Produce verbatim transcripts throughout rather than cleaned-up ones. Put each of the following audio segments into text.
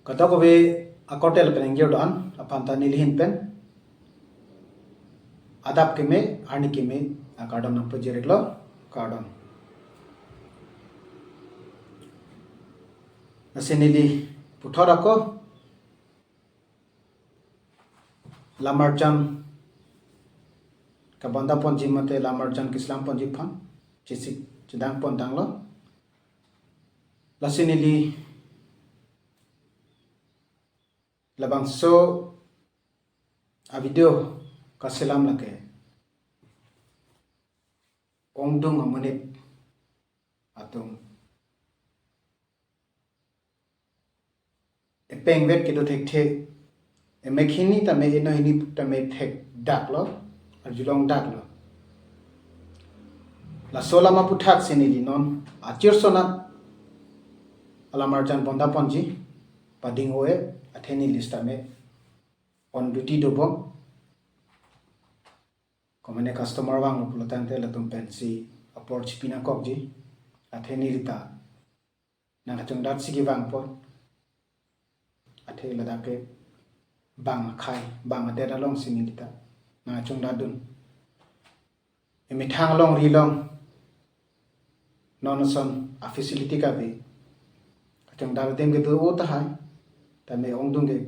Kadokave akorte lapen ingjir do-an aphan ta neli ahin pen adap keme, arni keme akardom nangpajir-iklo, kardom. Lasi neli puthot ako lamarjan kabonda ponji mate lamarjan keslam ponji aphan chesik chedang pon tanglo. Lasi neli labangso a-video kaselam lake ongdung amonit atum epengvet kedo thekthe, emek hini tame eno hini tame thekdaklo, arjulongdaklo. Laso alam aputhaksi neli non achirso anat alamarjan bonda ponji pading-o-e, athe neli sitame on duty dobom. Komane customer vanglo pulotangte latum pensi apor chipi nangkokji. Athe neli ta nangkachongdatsi kevang apot, athe ladak ke bang akhei, bang adet alongsi neli ta nangkachongdatdun. Emethang alongri along non ason a-facility kave, kachongdat adim kedo-o tahai, tame ongdung ke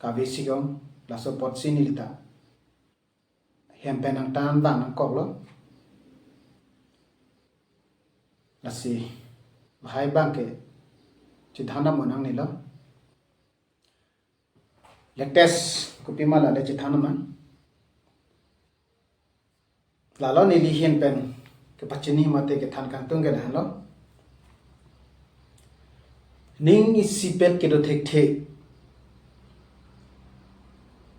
kave-sikong. Laso apotsi neli ta hem pen nangtan vang nangkoklo. Lasi lahai abang ke chethan nangmo nangnelo. Latest kopima la le chethan nangma. Lalo neli ahin pen kepachini mate kethan kangtung ke lahelo. Ning isipet kedo thekthe.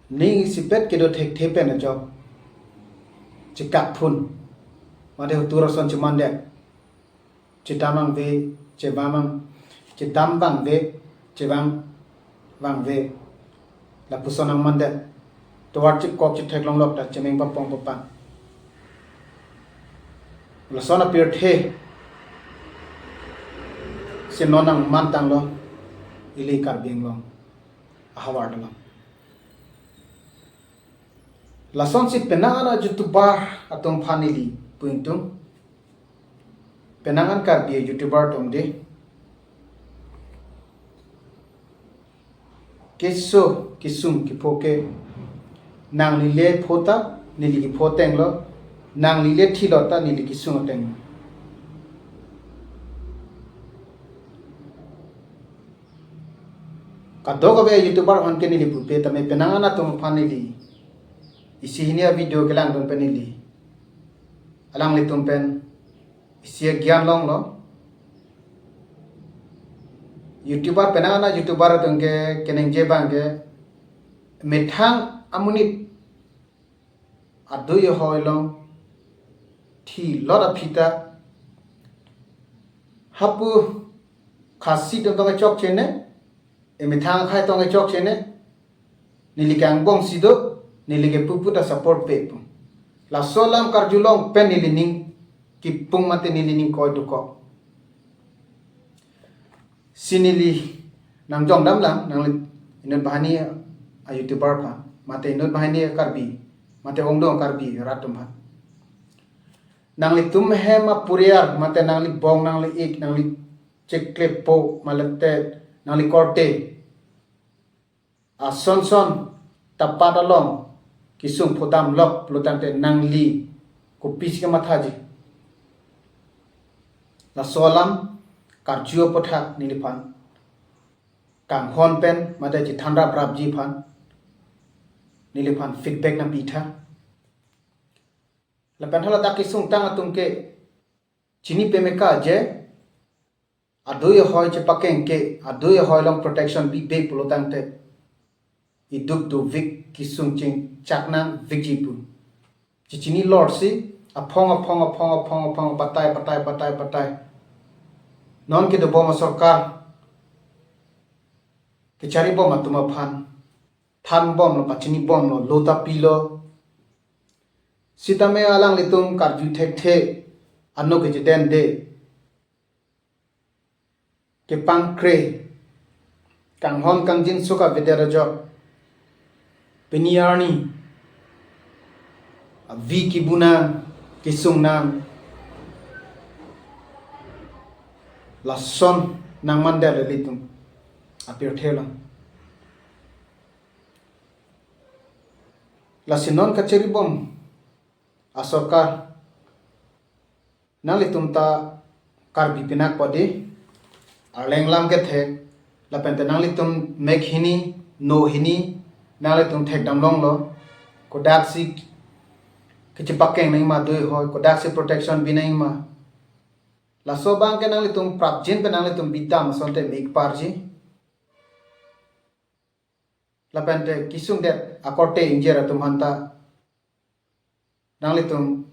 Ning isipet kedo thekthe pen ajok chekak phun mate hutur ason chemandet. Chedam vangve, chevang vang, chedam vangve, chevang vangve. Lapuson nangmandet. Tovar chikok chithek longlok ta chemeng papong papang. Lason apirthe si non nangman tanglo ili Karbi Anglong ahavar along. Lasonsi penang an a-YouTuber atum aphan ili pu ingtung. Penang an Karbi YouTuber atum dei. Keso kesung kepho ke nangli le pho ta neli kepho atenglo, nangli le thilo ta neli kesung atenglo. Kadokave YouTuber aphan ke neli pupe tame penang an atum aphan neli isi hini a-video kelangdun pen neli alanglitum pen isi agyan longlo. YouTuber penang an a-YouTuber atum ke keningje abang ke methang amonit adui ahoi along thilot aphi ta hapu Khasi atum tong kechokche ne, emethang akhei tong kechokche ne, neli ke angbong si do, neli ke pupu ta support pe pu. Laso alam karjulong pen neli ning kipung mate neli ning koi dokok. Si neli nangjong damlang, nangli inut banghini a-YouTuber aphan, mate inut banghini Karbi, mate ongdung Karbi rat atum aphan. Nanglitum hem apuriar, mate nangli bong, nangli ik, nangli chiklepo, mate nangli korte ason son tapat along kesung phodam lok pulotangte nangli kopisi kemathaji. Laso alam karju aputhak neliphan kanghon pen mate chethan raprapji aphan neliphan feedback nangpitha. Lapen haladak kesung tang atum ke chini peme ka je adui ahoi chepakeng ke adui ahoi along protection bibe pulotangte iduk dovik kesung chingchak nangvikji pu. Chechini lorsi aphong aphong aphong aphong aphong patai patai patai patai. Non kedobom asorkar kecharibom atum aphan thanbomlo, pachinibomlo, lo ta pilo. Sitame alanglitum karju thekthe ano kejeden de kepangkre kanghon kangjinso kavedet ajok, pini arni avi kibunang, kisungnang, lason nangmandet ilitum apirthe lang. Lasi non kacharibom asorkar, nanglitum ta Karbi pinak podi, arleng lam kethek, lapente nanglitum mek hini, no hini, nanglitum thekdam longlo, kodaksi kachepakeng nangji ma dui hoi, kodaksi protection bi nangji ma. Laso abang ke nanglitum prapjin pen nanglitum bidam asonte mek parji. Lapente kisungdet akorte ingjir atum aphan ta nanglitum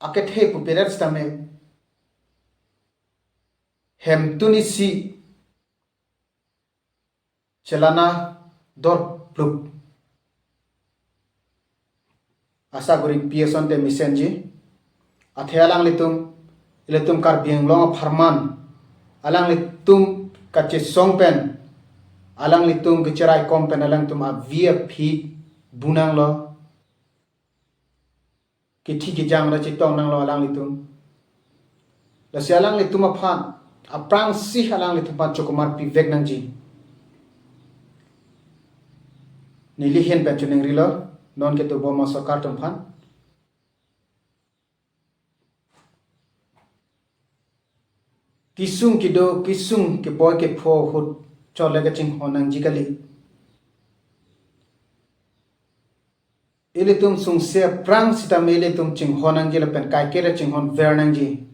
akethe pupiret sitame hemtun isi chelana dorplup asa guri pi asonte mesenji. Athe alanglitum, ilitum Karbi Anglong apharman, alanglitum kachesong pen, alanglitum kacheraikom pen, alanglitum avi aphi bunanglo, kithi kijang ra chetong nanglo alanglitum. Lasi alanglitum aphan, aphrangsi alanglitum aphan chokomar pivek nangji. Neli ahin pen choningrilo, non kedobom asorkar atum aphan. Kisung kedo, kisung keboi kepho ahut chole kachinghon nangji kali. Ilitum sungse aphrang sitame ilitum chinghon nangji lapen kaiketa chinghon ver nangji.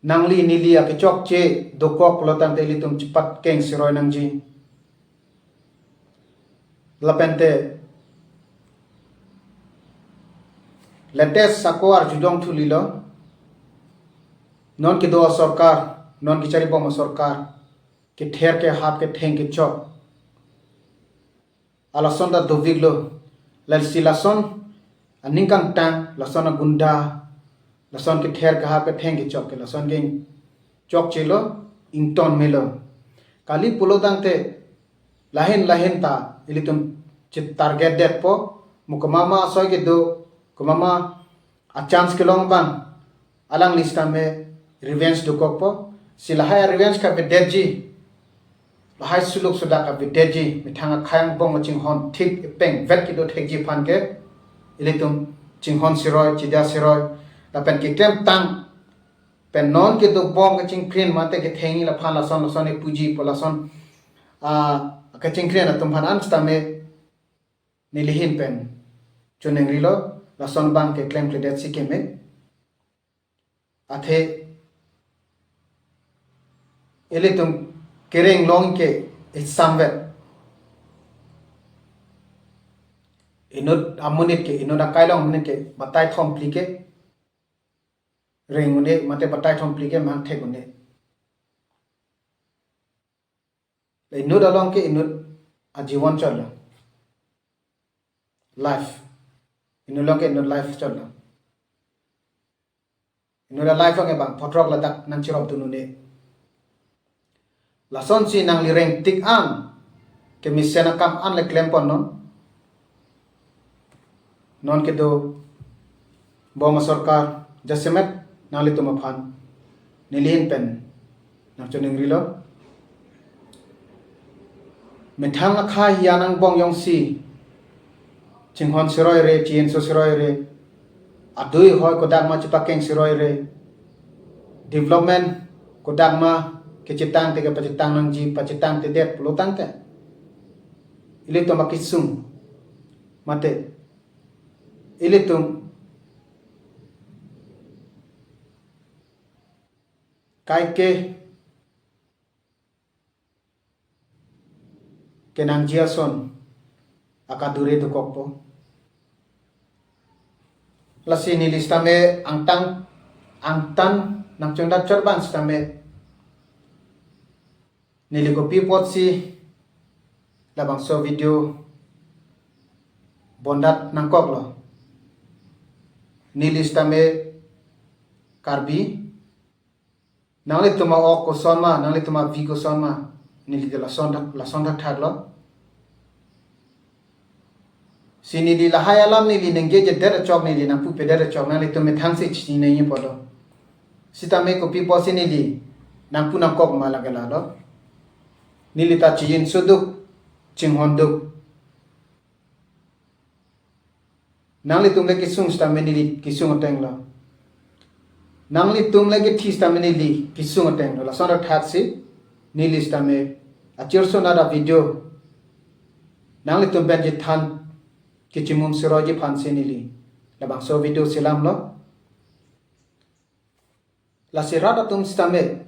Nangli neli akechokche dokok pulotangte ilitum chepakeng siroi nangji. Lapente latest ako arjudong thulilo. Non kedo asorkar, non kacharibom asorkar, kether kehap ketheng kechok, alason ta doviklo. Lasi lason aningkangtang, lason agunda, lason kether kehap ketheng kechok ke lason ke chokchelo, ington melo. Kali pulotangte lahin lahin ta ilitum chetarget detpo, mo komat ma asoi kedo, komat ma achance kelong abang, alangli sitame revenge dokokpo. Si lahai revenge kavedetji, lahai suluk sudak kavedetji, methang akhai angbong chinghon thik epeng vet kedo thekji aphan ke ilitum chinghon siroi, chida siroi, lapen keklemtang pen non kedobom kachingkrin mate kethengji laphan lason lason epuji pu lason, ah, kachingkrin atum aphan an sitame neli ahin pen choningrilo, lason abang ke klemkledet si keme. Athe ilitum kereng long ke isamvet. Inut amonit ke, inut akai long amonit ke batai thom phli ke reng un-e, mate batai thom phli ke mangthek un-e. Inut along ke inut ajibon chotlo. Life. Inut along ke inut life chotlo. Inut a-life along ke bang photrok ladak nangcherop dun un-e. Lasonsi nangli rengtik an kemesen akam an le klempon non. Non kedobom asorkar jasemet nanglitum aphan neli ahin pen nangchoningrilo. Methang akhai hian angbong jongsi chinghon siroi re, chinso siroi re, adui hoi kodak ma chepakeng siroi re, development kodak ma kechetang te kepachetang nangji, pachetang te det pulotangte ilitum akisung mate ilitum kaike kenangji ason akadure dokokpo. Lasi neli sitame angtan angtan nangchongdat chot abang sitame neli kopi apotsi labangso video bondat nangkoklo. Neli sitame Karbi, Nanglitum a-ok koson ma, nanglitum avi koson ma, neli te lason thak, lason thakthak lo. Si neli lahai alam neli ningjejedet achok, neli nangpupedet achok, nanglitum methang si chini nangji apotlo. Sitame kopi pusi neli nangpu nangkok ma, lake lalo. Neli ta chijinso duk, chinghon duk. Nanglitum le kesung sitame neli kesung ateng lo. Nanglitum le kethi sitame neli kesung ateng lo. Lason thakthak si neli sitame achirso nada video nanglitum pen chethan kechimum siroiji aphan si neli labangso video selam lo. Lasi rat atum sitame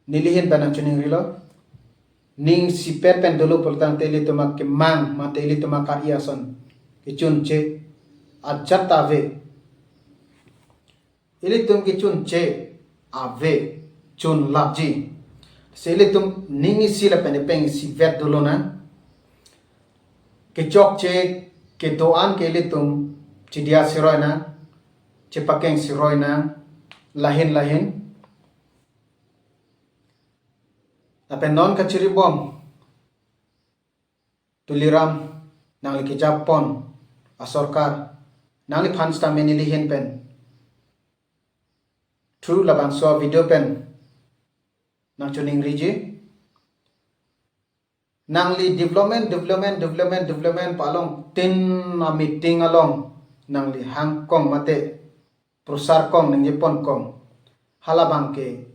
neli ahin pen nangchiningrilo. Ning isipet pen dolo pulotangte ilitum akemang mate ilitum akari ason kechunche ajat ta ave. Ilitum kechunche ave, chunlapji. Si ilitum ning isi lapen epeng isivet dolo nang. Kechokche kedo-an ke ilitum chidia siroi nang, chepakeng siroi nang, lahin lahin. Lapen non kachiribom Tuliram nangli kejapon asorkar, nangliphan sitame neli ahin pen through labangso video pen nangchiningriji. Nangli development, development, development, development pu along tin a-meeting along nangli hangkong mate prosar kong ningjeponkong, halabang ke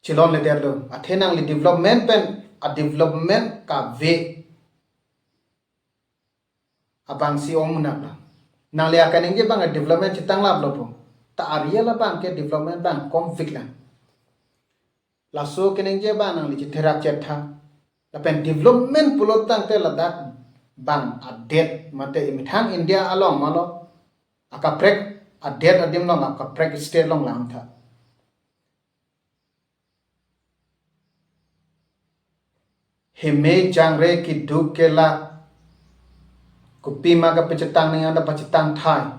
chilonledetlo. Athe nangli development pen a-development kave abang si ong munak lo. Nangli akaningje abang development chetanglaplo pu, ta a-real abang ke development abang komvik lang. Laso keningje abang nangli chetherak chetha. Lapen development pulotangte ladak bang adet mate emethang India along ma lo, akaprek adet adim along, akaprek state along langtha. Heme jangre keduk kelak, kopima kapachetang ningkan ta pachetang thai,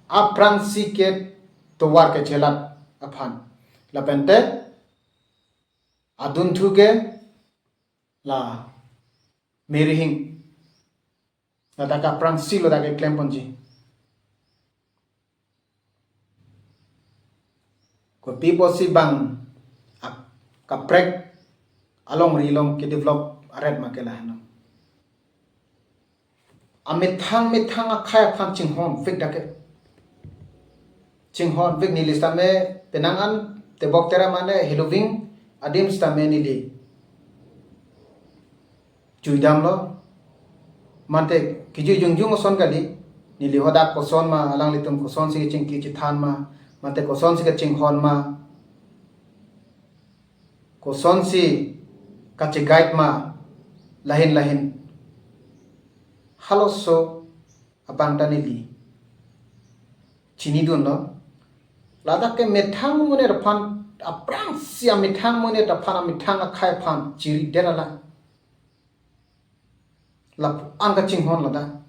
aphrangsi ke tovar kechelat aphan. Lapente adunthu ke la merihing, ladak aphrangsi lo dak keklemponji. Kopi pusi bang ak-, kaprek alongri along kedevelop aret ma ke lahenlo. Amethang methang akhei aphan chinghonvik dak ke. Chinghonvik, neli sitame penang an tebok tera mane heloving adim sitame neli chuidamlo. Mate kejui jongjong ason kali, neli hadak koson ma, alanglitum kosonsi kechingki chethan ma, mate kosonsi kachinghon ma, kosonsi kacheguide ma, lahin lahin. Halaso abang ta neli chinidunlo. Ladak ke methang monit aphan, aphrangsi amethang monit aphan, amethang akhei aphan chiridet alang. Lapu-an kachinghon ladak.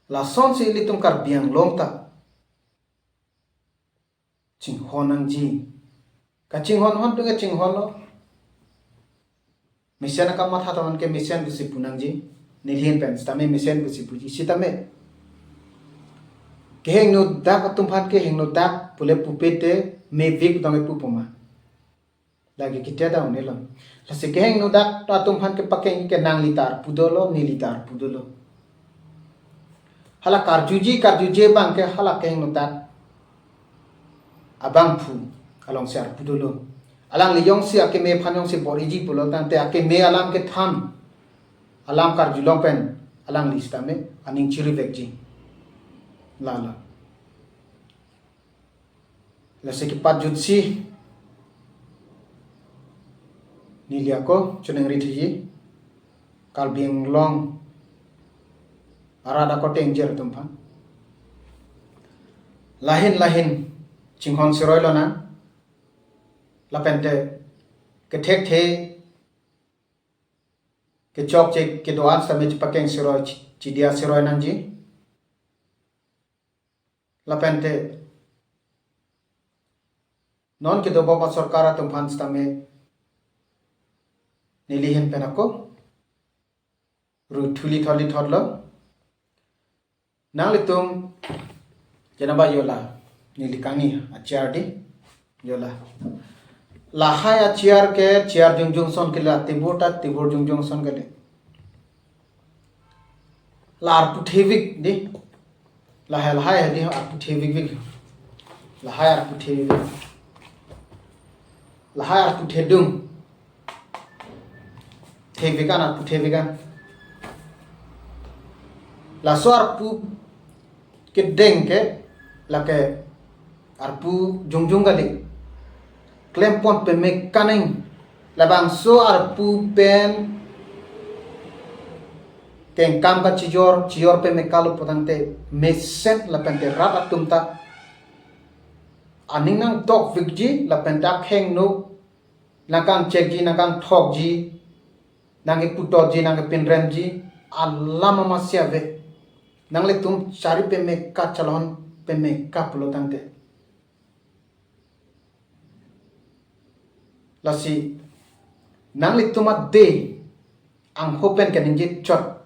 Lasonsi ilitum Karbi Anglong ta chinghon nangji. Kachinghon hon tu kachinghonlo. Mesen akamatha atum ke mesen pusi pu nangji. Neli ahin pen sitame mesen pusi puji sitame, kehingno dak atum aphan kehingno dak pule pupe te mevik tong pu puma. Lake kita ta unelo. Lasi kehingno dak atum aphan kepakeng ke nangli ta arpu dolo, neli ta arpu dolo. Hala karjuji, karjuji abang ke hala kehingno dak abangphu alongsi arpu dolo. Alangli jongsi akeme aphan jongsi bor-iji pulotangte akeme alam kethan, alam karjulong pen alangli sitame aning chirivekji. Lalo. Lasi kepajutsi neli ako choningri thuji, Karbi Anglong arat ako tengjir atum aphan. Lahin lahin chinghon siroi lonang. Lapente kethekthe kechokche kedo-an sitame chepakeng siroi, chi-, chidia siroi nangji. Lapente non kedobom asorkar atum aphan sitame neli ahin pen ako ru thuli tholi thotlo. Nanglitum, janaba yola, neli kangni a-chair di, yola. Lahai a-chair ke, chair jongjong ason kele, table ta table jongjong ason kele. La arpu thevik di. Lahai, lahai di arpu thevik vik. Lahai arpu thevik. Lahai arpu thedung. Thevik an, arpu thevik an. Laso arpu kedeng ke, lake arpu jongjong kali. Klempon peme kaneng. Labangso arpu pen kengkam kachijor, chijor peme kalo putangte mesen lapente rat atum ta aning nangdok vikji lapente akheng no nangkangchekji, nangkangthokji, nangkeputotji, nangkepinremji, alam amatsi ave. Nanglitum chari peme ka, chalon peme ka pulo tangte. Lasi, nanglitum ade angho pen keningje chot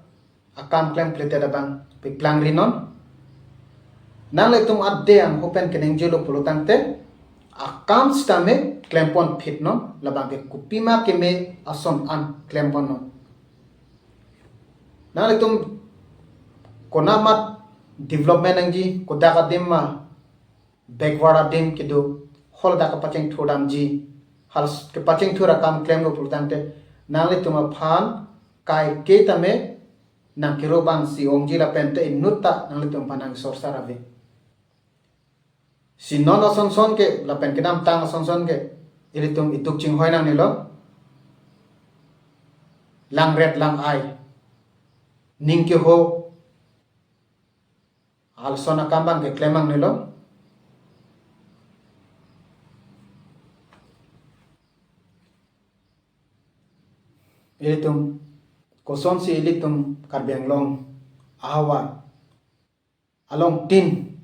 akam klemkledet abang peplangri non. Nanglitum ade angho pen keningjelo pulo tangte, akam sitame klempon phit non, labang ke kopima keme ason an klempon non. Nanglitum konat ma development nangji, kodak adim ma backward adim kedo, hol dak kepachingthur damji, hal s-, kepachingthur akam klemlo pulo tangte, nanglitum aphan kaike tame nangkero abangsi ongji lapente inut ta nanglitum aphan nangsorsar ave. Si non ason son ke, lapen kedamtang ason son ke, ilitum iduk chinghoi nangnelo. Langret lang-ai, ning keho, hal son akam abang keklem nangnelo. Ilitum, kosonsi ilitum Karbi Anglong ahavar alongtin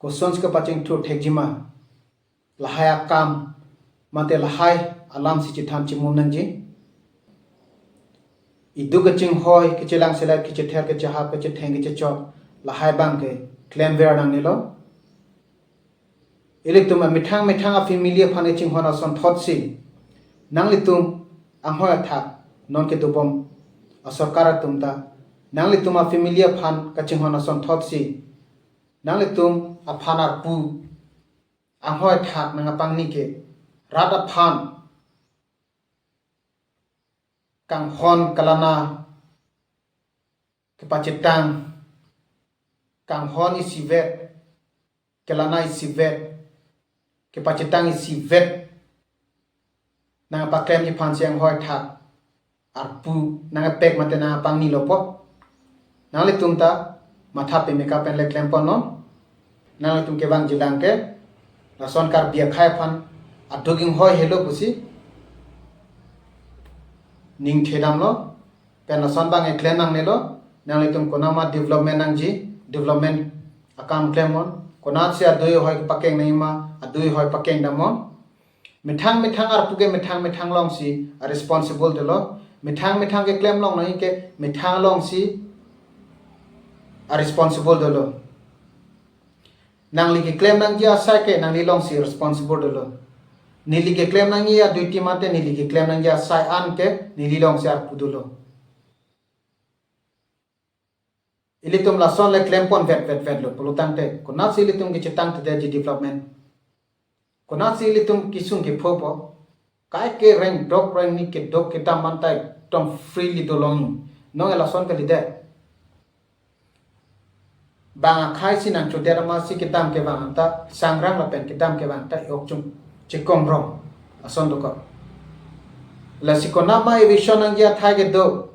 kosonsi kepachingthur thekji ma, lahai akam mate lahai alamsi chethan chimum nangji. Iduk kechinghoi, kechelang selet, kechether, kechehap, kechetheng, kechechok, lahai abang ke klemver nangnelo. Ilitum amethang methang a-family aphan kachinghon asonthotsi, nanglitum anghoi athak non kedobom asorkar atum ta, nanglitum a-family aphan kachinghon asonthotsi, nanglitum aphan arpu anghoi athak nangkapangni ke, rat aphan kanghon kalana kepachetang, kanghon isivet, kalana isivet, kepachetang isivet nangpaklemji aphansi anghoi athak arpu nangpek mate nangpangnilo po. Nanglitum ta matha peme ka pen le klempon non. Nanglitum kevangjilang ke, lason Karbi akhei aphan aduk inghoi helo pusi ning thedamlo. Pen lason abang keklem nangnelo. Nanglitum konat ma development nangji, development akam klem non. Konatsi adui ahoi pakeng nangji ma, adui ahoi pakeng dam non. Methang methang arpu ke methang methang alongsi a-responsible dolo. Methang methang keklem long nangji ke methang alongsi a-responsible dolo. Nangli keklem nangji asai ke nangli alongsi responsible dolo. Neli keklem nangji a-duty mate neli keklem nangji asai an ke neli alongsi arpu dolo. Ilitum lason le klempon vet vet vetlo pulo tangte, konatsi ilitum kechetang tede ji development? Konatsi ilitum kesung kepho po? Kaike rengdok rengni kedok kedam anta ekdom freely dolong. Non lason kalidet. Bang akhei si nangchodet amatsi kedam kevang anta sangrang lapen kedam kevang ta yok chung chekom rong ason dokok. Lasi konat ma evision nangji athai kedo,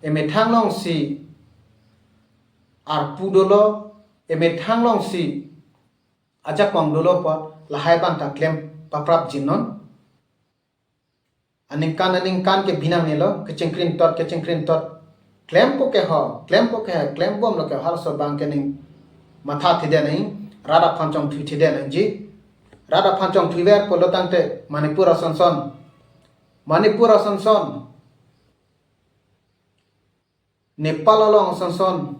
emethang alongsi arpu dolo, emethang alongsi ajakong dolo po, lahai abang ta klem paprapji non. aningkan aningkan ke binang nelo, kechingkrin tot, kechingkrin tot. Klempo ke ho, klempo ke ho, klembomlo ke halaso abang ke ning matha thide nang, rat aphan chongthui thide nangji. Rat aphan chongthuiver pulo tangte Manipur asonson, Manipur asonson, Nepal along asonson,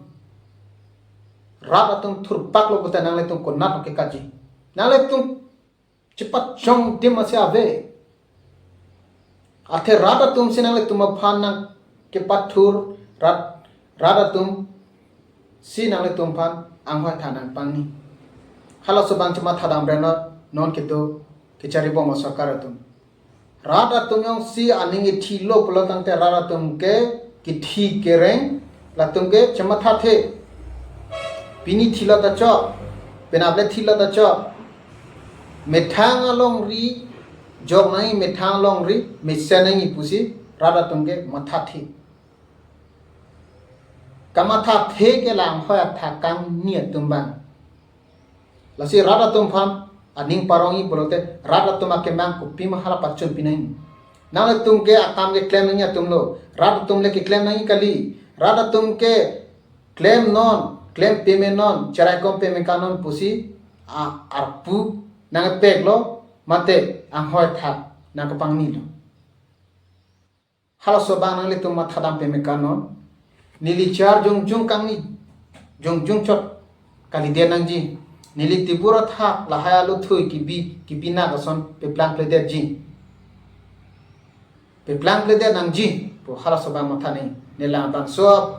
rat atum thurpaklo pulote nanglitum konat ke kaji. Nanglitum chepachongdim asi ave. Athe rat atum si nanglitum aphan nangkepathur, rat, rat atum si nanglitum aphan anghoi tha nangpangni. Halaso abang chematha damre non, non kedo kecharibom asorkar atum. Rat atum jongsi aning ithilo pulo tangte rat atum ke kithi kereng, latum ke chemathathe. Pini thilo ta chok, penap le thilo ta chok. Methang alongri jok nangji, methang alongri mesen nangji pusi rat atum ke mathathe. Kamathathe ke la anghoi athak kangni atum abang. Lasi rat atum aphan aning parongji pulote rat atum akemang kopima hala pachun pinangji. Nanglitum ke akam keklem nangji atumlo. Rat atum le keklem nangji kali. Rat atum ke klem non, klem peme non, cheraikom peme kanon pusi a arpu nangpeklo, mate anghoi athak nangkepangnilo. Halaso abang nanglitum matha dam peme kanon. Neli char jongjong kangni, jongjong chot kalidet nangji. Neli tibur athak lahai aluthui kibi, kibi nak ason peplang pledetji. Peplang pledet nangji pu halaso abang matha nang. Ne labangso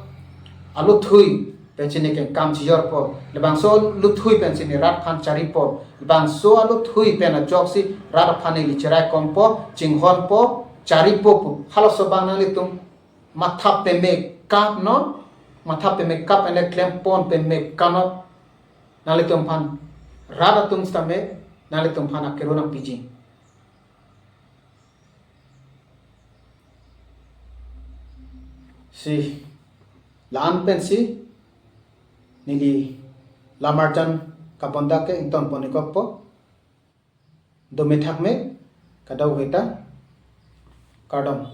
aluthui pensi ne kengkam chijorpo, labangso aluthui pensi ne rat aphan charipo, labangso aluthui pen ajoksi rat aphan neli cheraikompo, chinghonpo, charipo pu halaso abang nanglitum matha peme kap non, matha peme kap pen le klempon peme kap non. Nanglitum aphan rat atum sitame nanglitum aphan akero nangpiji. Si la-an pensi neli lamarjan kabondak ke ingtonpon-ikpo. Dome thakme, kadokave ta kardom.